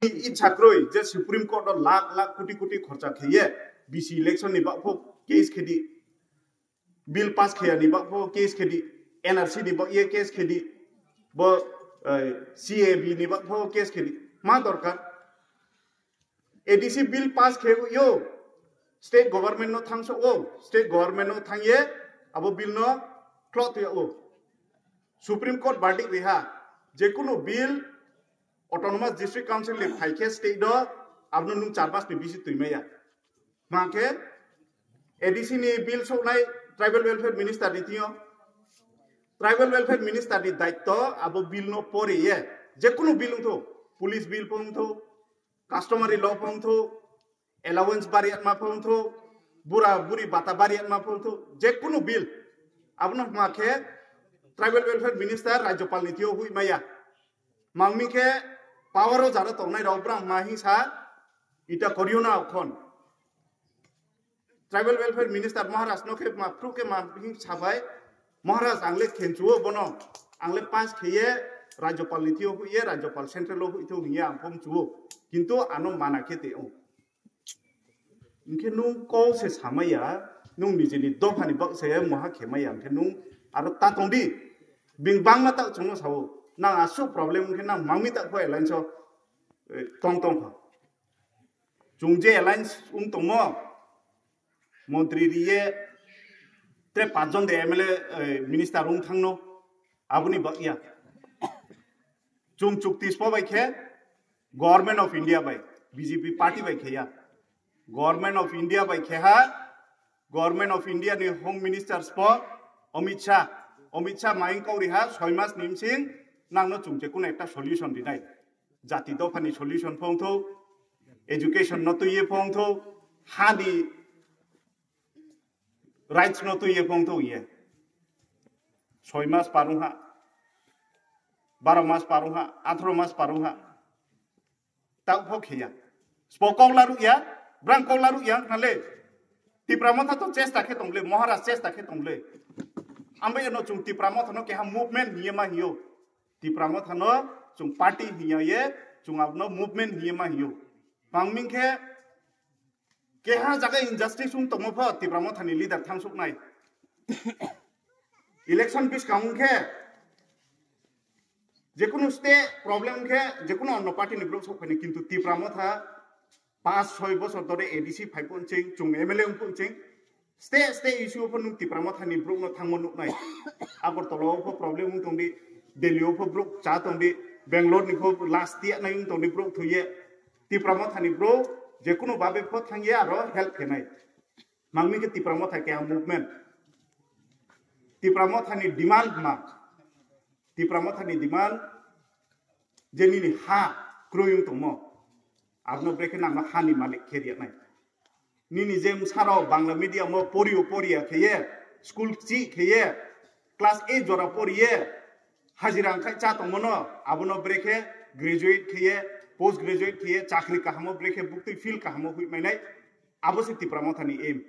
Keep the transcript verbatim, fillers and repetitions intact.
Icha kroi je Supreme Court o lakh lakh koti koti khorcha kheye B C election ni bagpho case khedi, bill pass kheyani bagpho case khedi, N R C ni bagye case khedi, bo C A B ni bagpho case khedi. Ma dorkar? A D C bill pass khe yo, state government no thangso o, state government no thangye abo bill no khlok ya o. Supreme Court verdict riha, jekunu bill Autonomous District Council ni phaikhe state do, abono nung char mas ni bisi twi maya. Mankhe A D C ni bill soknai Tribal Welfare Minister ni tio. Tribal Welfare Minister ni daitto abo bill no pore ye, jekunu bill wngtho, police bill pho wngtho, customary law pho wngtho, allowance bariatma pho wngtho, bura buri bata bariatma pho wngtho, jekunu bill. Abono hma khe Tribal Welfare Minister Rajyapal ni tio hui maya. Mangmi khe power o jara tongnai rok brang ma hingsa ita koriyo na khon. Tribal Welfare Minister Maharaj no khe ma phru khe ma hing sabai, Maharaj ang le khenchuo bono, ang le pass kheye Rajyapal ni tio huiye, Rajyapal central o hui tho hingye ang phom chuo. Kintu ano mana khe te o. Hingkhe nung kok se samaya, nung nijini dophani bak se moha khemaya, hingkhe nung aro ta tongdi. Bing bangma ta chwngno sao, nang asuk problem hingkhe nang mangmi ta kho alliance o, eh, tong tong kho. Chwng je alliance wng tongmo, montri riye, tre pachjon de M L A, eh, minister wng thangno, aboni bak ya. Chwng chukti spo bai khe Government of India bai, B J P party bai khe ya. Government of India bai khe ha, Government of India ni Home Minister spo Amit Shah, Amit Shah maing kok riha soi mas ni bsing nangno chwng je kuno ekta solution rinai. Jati dophani solution phongtho, education no twiye phongtho, hani rights no twiye phongtho ye. Soi mas parung ha, baro mas parung ha, atharo mas parung ha. Tau pho kheya. Spo kok laru ya, brang kok laru ya, khale. Tipra Motha to chesta khe tongle, Maharaj chesta khe tongle. Ambai no chwng Tipra Motha no keha movement hiye ma hiyo. Tipra Motha no chwng party hiya ye, chwng abno movement hiye ma hiyo. Pangming khe keha jaga injustice wng tongmo pho Tipra Motha ni leader thangsuk nai. Election biskang wng khe jekunu state problem wng khe jekunu onno party ni borok sok phai nai, kintu Tipra Motha paanch soi bosor dhore A D C phai phunching, chwng M L A wng phunching, state state issue pho nwng Tipra Motha ni borok no thangmo nuknai. Agartala o pho problem wng tongdi, Delhi o pho borok cha tongdi, Bangalore ni pho last tiya nai wng tongdi borok thuye. Tipra Motha ni borok jekunu babe pho thangya aro help khenai. Mangmi khe Tipra Motha keha movement. Tipra Motha ni demand ma. Tipra Motha ni demand je nini ha kroi wng tongmo. Abno brekhe nangno ha ni malik khe riya nai. Nini je msaro Bangla medium o poriyo poriya kheye, school chi kheye, class eight jora poriye, hajira wngkhai cha tongmano, abono brekhe graduate kheye, post graduate kheye, chakri kahamo brekhe buktui field kahamo hui mainai, abo se Tipra Mothani aim.